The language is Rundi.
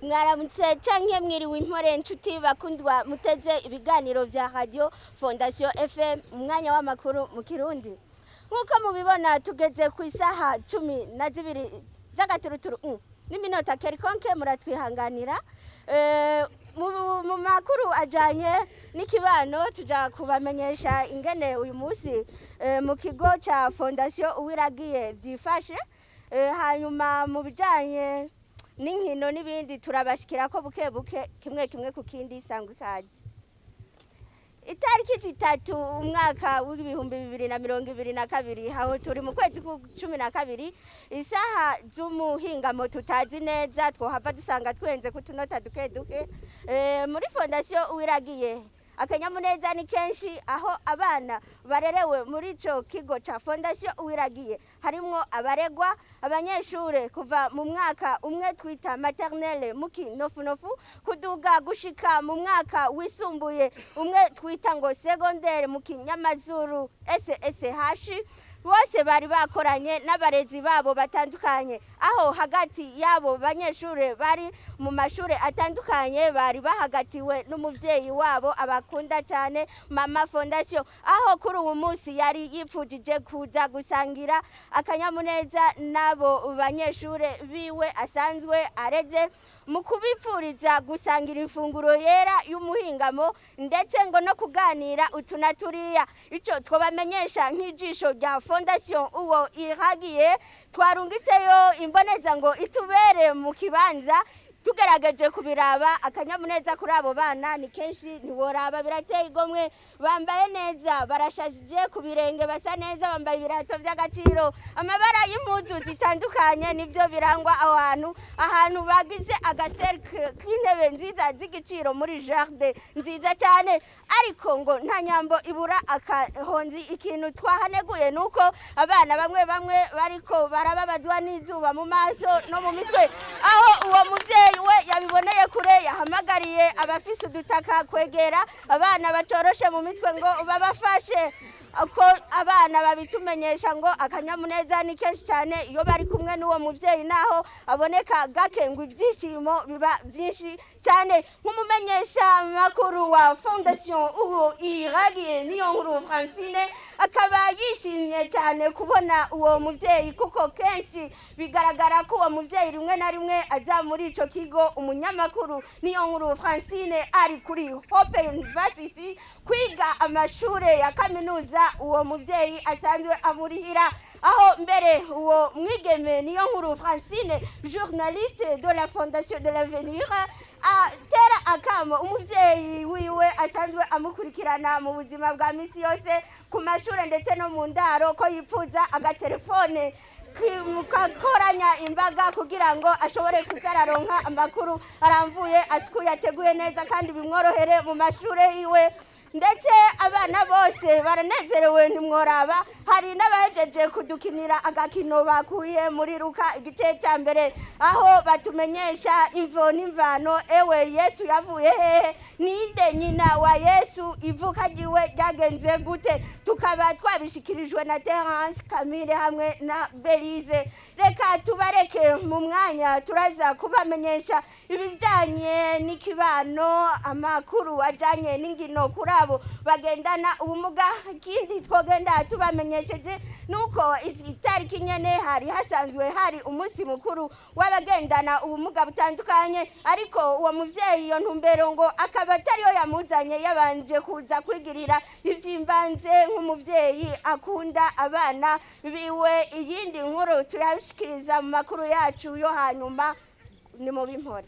Mwaramutse canke mwiriwe impore, nshuti bakundwa muteze ibiganiro vya Radio Fondation FM, umwanya w'amakuru mu Kirundi. Nk'uko mubibona, tugeze ku isaha 12 z'agaturuturu n'iminota kerikonke, muratwihanganira. Mu makuru ajanye n'ikibano, tuja kubamenyesha ingene uyu munsi mu kigo ca Fondation Uwiragiye vyifashe. Hanyuma mu bijanye n'inkino n'ibindi turabashikirako buke buke, kimwe kimwe ku kindi. Sangwa ikaze. Itariki 3 umwaka w'2022, aho turi mu kwezi kwa 12, isaha z'umuhingamo tutazi neza, twohava dusanga twenze kutunota duke duke. Muri Fondation Uwiragiye akanyamuneza ni kenshi, aho abana barerewe muri ico kigo ca Fondation Uwiragiye harimwo abaregwa, abanyeshure kuva mu mwaka umwe twita maternelle mu kinofunofu kuduga gushika mu mwaka wisumbuye umwe twita ngo secondaire mu kinyamazuru SSH, bose bari bakoranye n'abarezi babo batandukanye, aho hagati y'abo banyeshure bari mu mashure atandukanye bari bahagatiwe n'umuvyeyi wabo abakunda cyane, Mama Fondation, aho kuri uwu munsi yari yipfujije kuza gusangira akanyamuneza n'abo banyeshure biwe asanzwe areze, mu kubipfuriza gusangira ifunguro yera y'umuhingamo, ndetse ngo no kuganira utu na turiya. Icyo twabamenyesha nk'ijisho rya Fondation Uwo Iragiye, twarungitseyo imboneza ngo itubere mu kibanza. Tugerageje kubiraba, akanyamuneza kuri abo bana ni kenshi, ntiworaba, birateye igomwe. Bambaye neza, barashajije ku birenge, basa neza, bambaye ibirato by'agaciro, amabara y'impuzu zitandukanye nibyo birangwa aho hantu, ahantu bagize agacercle k'intebe nziza z'igiciro muri jardin nziza cyane. Ariko ngo nta nyambo ibura akahonzi. Ikintu twahaneguye ni uko abana bamwe bamwe bariko barababazwa n'izuba mu maso no mu mitwe, aho uwo muvyeyi we yabiboneye kure yahamagariye abafise udutaka kwegera abana batoroshe mu mitwe ngo babafashe. Ko abana babitumenyesha ngo akanyamuneza ni kenshi cyane iyo bari kumwe n'uwo muvyeyi, naho aboneka gake ngo ibyishimo biba byinshi cyane. Nk'umumenyesha makuru wa Fondation Uwo Iragiye, Niyo Nkuru Francine, akaba yishimye cyane kubona uwo muvyeyi, kuko kenshi bigaragara ko uwo muvyeyi rimwe na rimwe aza muri ico kigo umunyamakuru Niyo Nkuru Francine ari kuri Hope University kwiga amashure ya kaminuza, uwo muvyeyi asanzwe amurihira. Aho mbere uwo mwigeme Niyo Nkuru Francine, journaliste de la Fondation de l'Avenir, atera akamo umuvyeyi wiwe asanzwe amukurikirana mu buzima bwa misi yose ku mashure ndetse no mu ndaro, ko yipfuza agatelefone kakoranya imbaga kugira ngo ashobore kuza araronka amakuru aramvuye, asukuye, ateguye neza kandi bimworohere mu mashure yiwe. Ndetse abana bose baranezerewe, ntimworaba. Hari n'abahejeje kudukinira agakino bakuye muri Ruka igice cya mbere, aho batumenyesha imvo n'imvano: ewe Yesu yavuye hehe? Ninde nyina wa Yesu? Ivuka ryiwe ryagenze gute? Tukaba twabishikirijwe na Terence Camille hamwe na Belize. Reka tubareke mu mwanya, turaza kubamenyesha ibijyanye n'ikibano, amakuru ajyanye n'ingino kuri abo bagendana ubumuga. Ikindi twogenda tubamenyesheje nuko itariki nyene hari hasanzwe hari umunsi mukuru w'abagendana ubumuga butandukanye, ariko uwo muvyeyi iyo ntumbero ngo akaba atariyo yamuzanye, yabanje kuza kwigirira ivy'imbanze nk'umuvyeyi akunda abana biwe. Iyindi nkuru tuyashikiriza mu makuru yacu yo hanyuma. Ni mu bimpore.